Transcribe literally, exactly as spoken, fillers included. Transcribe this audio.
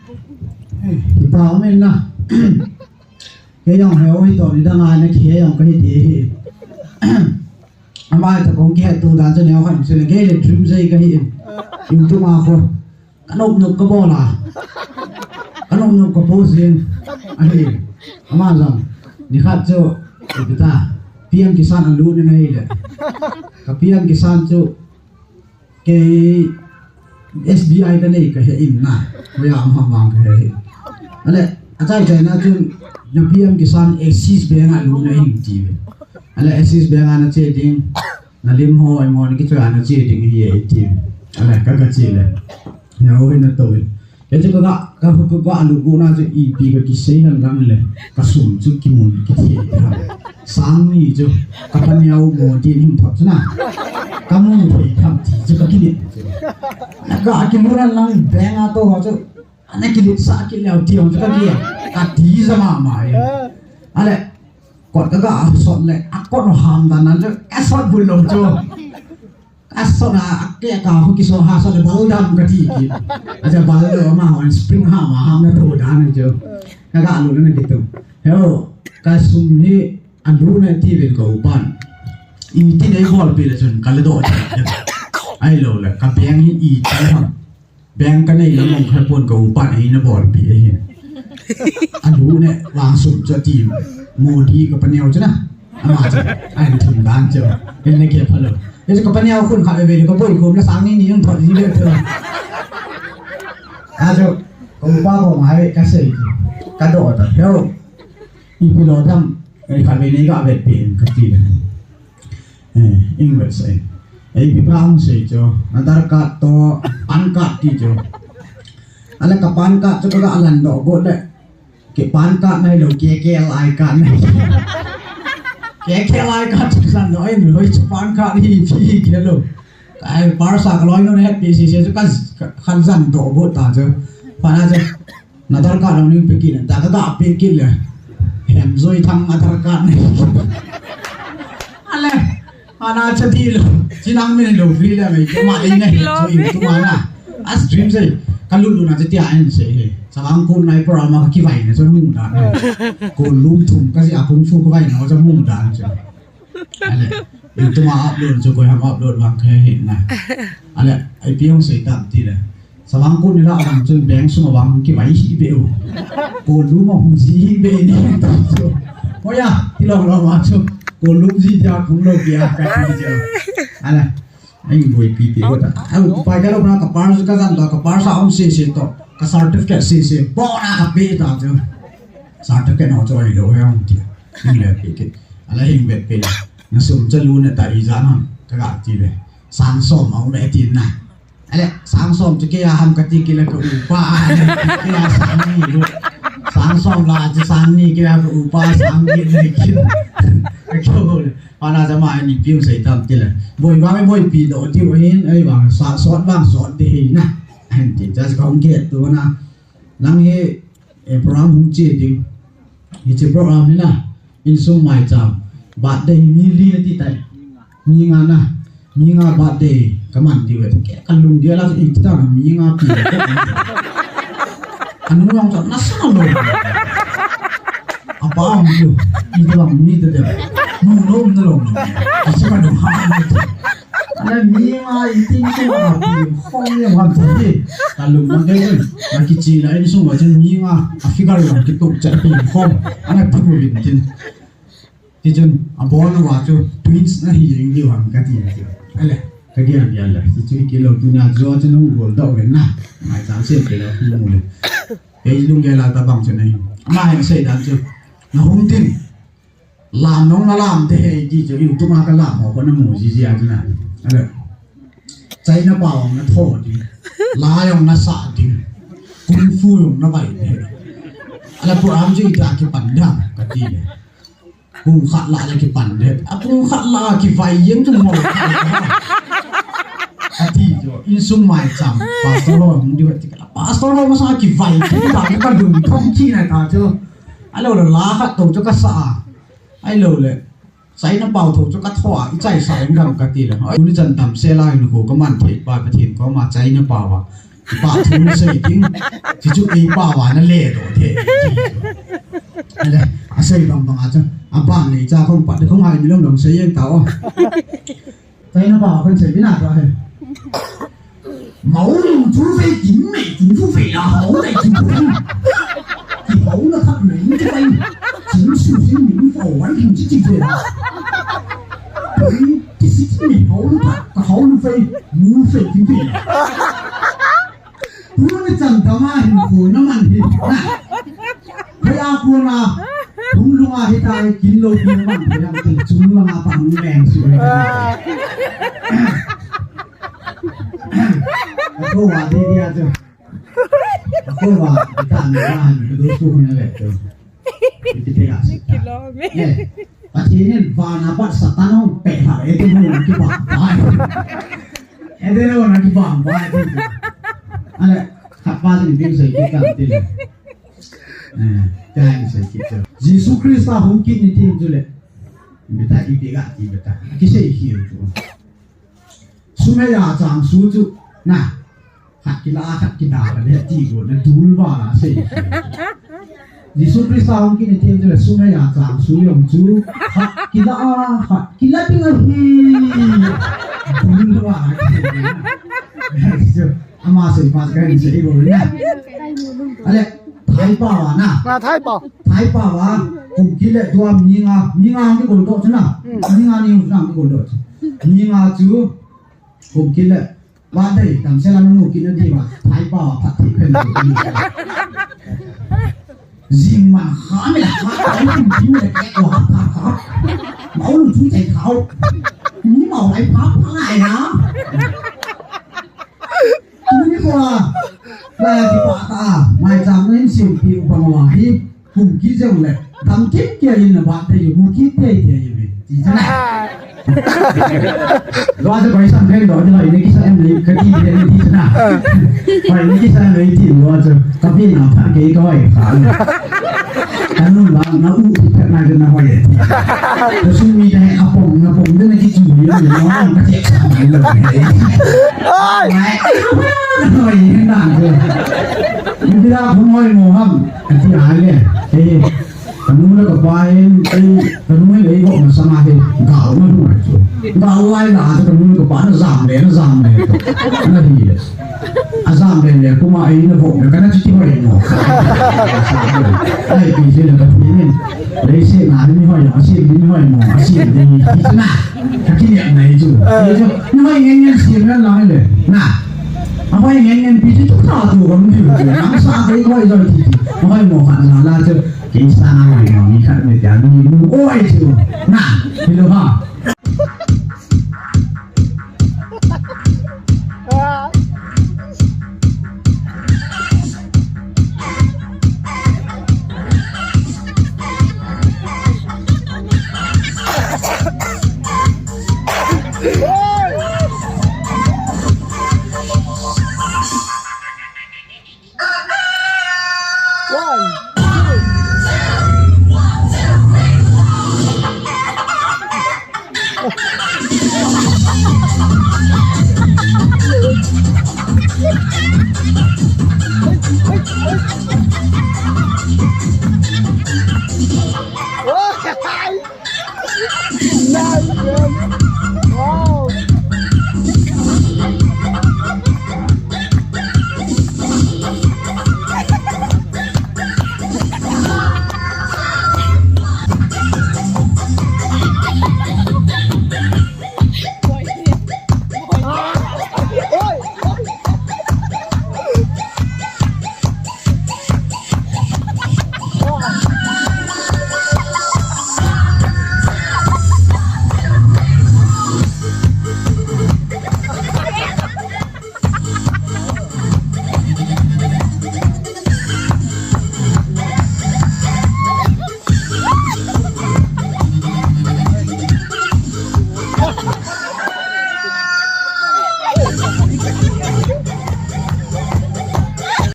Kipak um in a. Kei jong heu hi tawh ni dang a na khe jong ka hi ti hi. Ama ta kong kihettu dan chu neu khat chu le kei le dream zei ka hi in. YouTube a khu ka nop nop ka bawl a, ka nop nop ka post zing ahi. Ama jong ni khat chu, ipi ta, PM Kisan a lut in ahileh, ka PM Kisan chu kei SBI ka nei ka he in na, hoi a um ham vang ka he hi. Aleh a chai chaina chun, na PM Kisan Axis Bank a lut na hing ti ve. Aleh Axis Bank a na chia ding, na lim haw emaw na kichoi a na chia ding hi e ti. Aleh ka ka chia le, ya ho hi na to in. Kei chu ka ga, ka ga lut guatna chu ipi ka kisei hen lang le, ka sum chu kimun kithei tham. Sâng ni chu ka paneu Modi in hin thot chu na, ka mu thei tham ti chu ka kilet chu. Ka kimu hen lang bank a to chu, ana kiletsah kit leu ti hung chu ka ki, ka ti za ma ma e. Aleh kot ka ga sot leh a kot ham dan a chu ka sot bul lo chu. A sot a, a kek a khu kisot ha sot leh bal dam ka ti kit. A cha bal lo, amau in spring ham a ham na tho dan chu. Ka ga lut na kitu. Heu, ka sum hi a lutna ti ven ka upa'n, i tin ei bawlpi leh chun ka la dot. Ahiloleh ka bank hi i ti ham, bank ka nei lam um kha pua'n ka upa'n ei na bawlpi ahi. A lutna vang sum chu a ti, Modi ka paneu chu na, ama chu a in thim dan chu, en le ke phalo. Ei chu ka paneu khun khat ve ve ka boi khum la sâng ni ni hung thot hi le chu. A chu ka upa ko ngai ka sei, ka dot ta, heu, ipi lo dam, ei khat ve nei ga vetpi in ka ti le, ing vet sa in, ei pi pa hung sei chu, Aadhaar card tawh PAN card ti chu. Aleh ka PAN card chu ka ga lan dok guat leh, kei PAN card na hilo, KKL I card na hi. KKL I card chu lan dok in, hoi chu PAN card hi ti hi kilo. Ka purse a ka loi nu na hetpi sese chu ka, ka zan dok guat ta chu. Phat a chu, na Aadhaar card lo ning pe kit in ta, ka ga pe kit leh, Hemzoithang Aadhaar card na hi. Aleh, ana cha di lo, chi nang min lo free le mai, keima ei na hi chu in tu ma na. A stream sei, ka lut lut na chu tia en sei hi. Chavang kun nai program a ka kivaina chu mu dan. Kun lum thum ka zi a kung fu ka vaina chu mu dan chu. Aleh, YouTube a upload chu koi ham upload vang khe hi na. Aleh, ipi hung sei tam ti le, Chavang kun ni la vang chun bank sum a vang kivai hi be u. Kun lum a hung zi hi be ni ta chu. Hoi a, ti lo lo ma chu, kun lum zi dia khum lo kia ka ti chu. Aleh, a in buaipi ti ko ta, a upai ka lo na, ka purse ka zan ta, ka purse a um sese tawh, ka certificate sese bawn a ka pe ta chu. Certificate haw chu ahilo hem ti, hing le pe kit. Aleh hing vet pe le, na sum chu lutna ta i zan ham ka ga ti le, sâng sawm a um e ti na. Aleh sâng sawm chu kei a ham ka ti kit le, ka upa a, kei a sâng ni lu, sâng sawm la chu sâng ni, kei a ka upa sâng giat le kit. Ka kio le, phat a chu ama in ipi hung sei tam ti le, boi vang i boipi lo diu ahin, ei vang sa sawt vang sawt di hi na, ahin ti chu ka hung kihettu na. Nang hi program hung chia ding, hiche program hi na, insung maicham, birthday mi li na ti tai, mi nga na, mi nga birthday ka man diu e, ka lunggel a i ti ta, mi nga pi a nu jong chu nasa lo, a pa hung chu, i ti bang mi ta de, nu lo na lo, a si ka dung ha. Aleh mi nga i ti sung a pi khawm le ham ti hi, ka lungna kei chun, ka kichia la insung a chun mi nga a figure lam kituk chat pi khawm, ana pi ko vin tin. Tichun a bawn a va chu twins na hi ding diu ham ka ti chu. Aleh, ka gial gial le, chu chu kilo tuna chu chu nu gol dau ven na, maicham se kilo mu le, kei lunggel a ta bang chu nei, ama hin sei dan chu, na hung tin, lam nong na lam te he ti chu, YouTube a ka lam haw ko na mu zizia chu na. Aleh, China pau na tho ding, la jong na sa ding, kung fu jong na vai de. Aleh program chu ita kipan dam ka ti le, pung khat la le kipan de, a pung khat la kivai jeng chu maw, a ti chu. Insung maicham, pastor ho hung diu ti ka, pastor ho masa kivai ti ta ka dun thong ti na ta chu. Ahilo le la khat to chu ka sa a, ahilo le China pau tho chu ka tho a, i chai sa ing dam ka ti le, ai, tuni chan tam se la in khu ka man thei pa Pathian koma China pau a Pa thu na sei ding, chi chu ei pa va na le do the. Ale, a sei bang bang a chu, a ban nei cha khong pat khong ai mi lom lom sei eng ta aw. Taina ba kan sei ding a ta he. Mau lung chu vei kim mei chung chu vei la hau dai chung. Ki hau na khat mei chu vei. Chung su sin mi hau wan kim chi chi vei. Twenty six mi hau na khat ka hau na vei. Mu vei kim vei. Tuni chan tama hin ku na man hi na. Hei a ku na. Hung lung a hi ta hi kin lo kin man hi lam tin chung lama pa hung leng su. A ko wa di dia chu. A ko wa di ta ni ma hin ku su na le chu. Ti te ga si ta. Pathian in van a pat Satan hung pe ha e ti mu ki ba ba. E de lo na ki ba ba ti. Ale, khat pa ni ding sei ki kan ti le. Eh, ka ni sei ki chu. Jesu Khrista hung kit ni tin chu le. Beta i ti ga ti beta. Ki sei ki chu. Sum hei a chang su chu, na, khat kila, khat kida ka le ti gu na dul va la sei. Jesu Khrista hung kit ni tin chu le sum hei a chang su yong chu, khat kila, khat kila ding ahi. Dul va la sei. Ama sei pa ka hin sei gu na. Ale, thai pa va na. Thai pa. Thai pa va, kum kit le tua mi nga, mi nga ni gol to chu na. Mi nga ni na gol to chu. Mi nga chu, kum kit le, va dei, tam se la nu kit na di va, thai pa va, phat thei phen. Zing man kha mi la kha, ai kum kit le ke ko ha kha kha. Mau lu chu chai khau. Ni mau ai pha pha ai na. Tuni kha, la kipak ta, mai cham na hin sim pi u pang wa hi, kum ki zeng le, dam kit kia in a ba te yu, mu kit te te yu, ti chana. Lua te bai sam khen do, ti loi ni ki sa em le, ka ti te ni ti chana. Bai ni ki sa em le ti lua chu, ka pi na pha ke ka bai kha. Ka nun la na u ti phet na na hoi e. Ka sum mi te a pom na pom de na ki chu mi na na ka ti sa mi lo e. Ai. Ai. Hoi na ko. Ni la ko hoi mo ham. Ka ti a le. E. Ka nu le ka pa in, ei, ka nu le ei ko ma sa ma he. Gau na hoi chu. Gau ai la ka nu le ka pa na zam le, na zam le. Na hi le. A zam le le, kuma ei na vok le, ka na chi ti hoi mo. Ai, pi si le ka pi ni. Lei si na, ni hoi, a si, ni hoi mo, a si, ni hi si na. Ka ki ni a nei chu. Ei chu, ni hoi ngen ngen si na la le. Na. A hoi ngen ngen pi si chu ta tu ka ni. Ang sa ka hoi zo ti. A hoi mo ka na la chu. Ki sa na hoi mo, ni ka ni ya ni mu oi chu. Na. Hi lo ha. One, two.